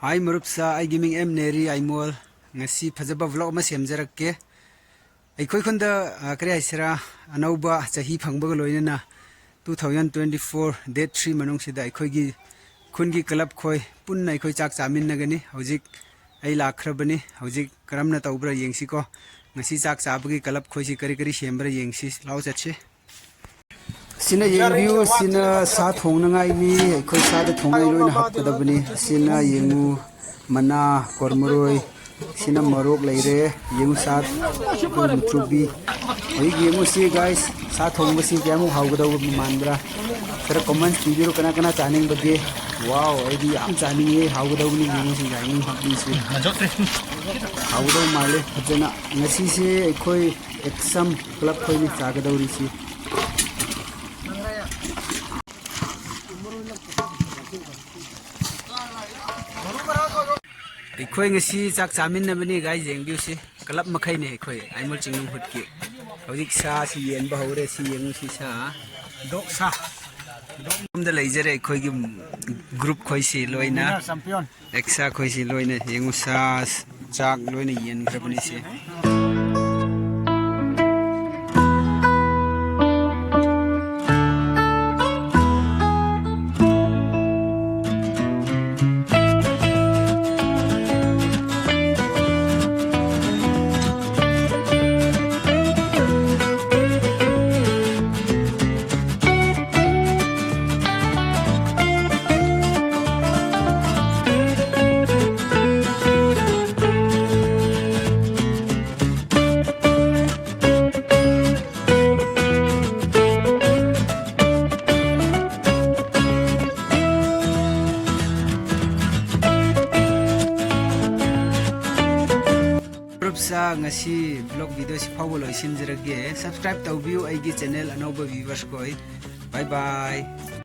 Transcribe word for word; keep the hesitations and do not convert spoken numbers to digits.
ꯑꯩ ꯃꯔꯨꯞꯁꯥ, ꯑꯩꯒꯤ ꯃꯤꯡ ꯑꯦꯝ ꯅꯦꯔꯤ ꯑꯥꯏꯃꯣꯜ꯫ ꯉꯁꯤ ꯐꯖꯕ vlog ꯑꯃ ꯁꯦꯝꯖꯔꯛꯀꯦ꯫ ꯑꯩꯈꯣꯏ ꯈꯨꯟꯗ, ꯑ, ꯀꯔꯤ ꯍꯥꯏꯁꯤꯔꯥ, ꯑꯅꯧꯕ ꯆꯍꯤ ꯐꯪꯕꯒ ꯂꯣꯏꯅꯅ two thousand twenty four date three ꯃꯅꯨꯡꯁꯤꯗ ꯑꯩꯈꯣꯏꯒꯤ ꯈꯨꯟꯒꯤ club ꯈꯣꯏ ꯄꯨꯟꯅ ꯑꯩꯈꯣꯏ ꯆꯥꯛ ꯆꯥꯃꯤꯟꯅꯒꯅꯤ꯫ ꯍꯧꯖꯤꯛ ꯑꯩ ꯂꯥꯛꯈ꯭ꯔꯕꯅꯤ꯫ ꯍꯧꯖꯤꯛ ꯀꯔꯝꯅ ꯇꯧꯕ꯭ꯔꯥ ꯌꯦꯡꯁꯤꯀꯣ꯫ ꯉꯁꯤ ꯆꯥꯛ ꯆꯥꯕꯒꯤ club ꯈꯣꯏꯁꯤ ꯀꯔꯤ ꯀꯔꯤ ꯁꯦꯝꯕ꯭ꯔꯥ ꯌꯦꯡꯁꯤ꯫ ꯂꯥꯎ ꯆꯠꯁꯤ꯫ ꯁꯤꯅ ꯌꯦꯡꯕꯤꯌꯨ, ꯁꯤꯅ ꯁꯥ ꯊꯣꯡꯅꯉꯥꯏꯅꯤ꯫ ꯑꯩꯈꯣꯏ ꯁꯥꯗ ꯊꯣꯡꯉꯥꯏ ꯂꯣꯏꯅ ꯍꯥꯞꯀꯗꯕꯅꯤ꯫ ꯁꯤꯅ ꯌꯦꯡꯉꯨ, ꯃꯅꯥ, ꯀꯣꯔꯃꯔꯣꯏ, ꯁꯤꯅ ꯃꯣꯔꯣꯛ ꯂꯩꯔꯦ꯫ ꯌꯦꯡꯉꯨ ꯁꯥ, ꯑꯩꯈꯣꯏ ꯃꯨꯊ꯭ꯔꯨꯕꯤ꯫ ꯍꯧꯖꯤꯛ ꯌꯦꯡꯉꯨ ꯁꯤ guys, ꯁꯥ ꯊꯣꯡꯕꯁꯤ ꯀꯌꯥꯃꯨꯛ ꯍꯥꯎꯒꯗꯧꯕ ꯃꯥꯟꯕ꯭ꯔꯥ? ꯈꯔ comments ꯄꯤꯕꯤꯔꯣ, ꯀꯅꯥ ꯀꯅꯥ ꯆꯥꯅꯤꯡꯕꯒꯦ? Wow, ꯑꯩꯗꯤ ꯌꯥꯝ ꯆꯥꯅꯤꯡꯉꯦ꯫ ꯍꯥꯎꯒꯗꯧꯕꯅꯤ ꯌꯦꯡꯉꯨ ꯁꯤ guys, ꯌꯦꯡꯉꯨ ꯍꯥꯞꯄꯤꯁꯤ꯫ ꯍꯥꯎꯒꯗꯧ ꯃꯥꯜꯂꯦ ꯐꯖꯅ꯫ ꯉꯁꯤꯁꯦ ꯑꯩꯈꯣꯏ ꯑꯦꯛꯁꯝ club ꯈꯣꯏꯅ ꯆꯥꯒꯗꯧꯔꯤꯁꯤ꯫ ꯑꯩꯈꯣꯏ ꯉꯁꯤ ꯆꯥꯛ ꯆꯥꯃꯤꯟꯅꯕꯅꯤ guys, ꯌꯦꯡꯕꯤꯌꯨꯁꯤ꯫ Club ꯃꯈꯩꯅꯦ ꯑꯩꯈꯣꯏ ꯑꯥꯏꯃꯣꯜ ꯆꯤꯡꯅꯨꯡ ꯍꯨꯠꯀꯤ꯫ ꯍꯧꯖꯤꯛ ꯁꯥꯁꯤ ꯌꯦꯟꯕ ꯍꯧꯔꯦ, ꯁꯤ ꯌꯦꯡꯉꯨ ꯁꯤ ꯁꯥ꯫ ꯗꯣꯛ ꯁꯥ꯫ ꯗꯣꯛ ꯂꯩꯖꯔꯦ ꯑꯩꯈꯣꯏꯒꯤ group ꯈꯣꯏꯁꯤ ꯂꯣꯏꯅ꯫ Winner, champion꯫ ꯑꯦꯛꯁꯥ ꯈꯣꯏꯁꯤ ꯂꯣꯏꯅ ꯌꯦꯡꯉꯨ, ꯁꯥ, ꯆꯥꯛ ꯂꯣꯏꯅ ꯌꯦꯟꯈ꯭ꯔꯕꯅꯤ ꯁꯤ꯫ Group ꯁꯥ, ꯉꯁꯤ vlog video ꯁꯤ ꯐꯥꯎꯕ ꯂꯣꯏꯁꯤꯟꯖꯔꯒꯦ꯫ Subscribe ꯇꯧꯕꯤꯌꯨ ꯑꯩꯒꯤ channel ꯑꯅꯧꯕ viewers ꯈꯣꯏ꯫ Bye bye꯫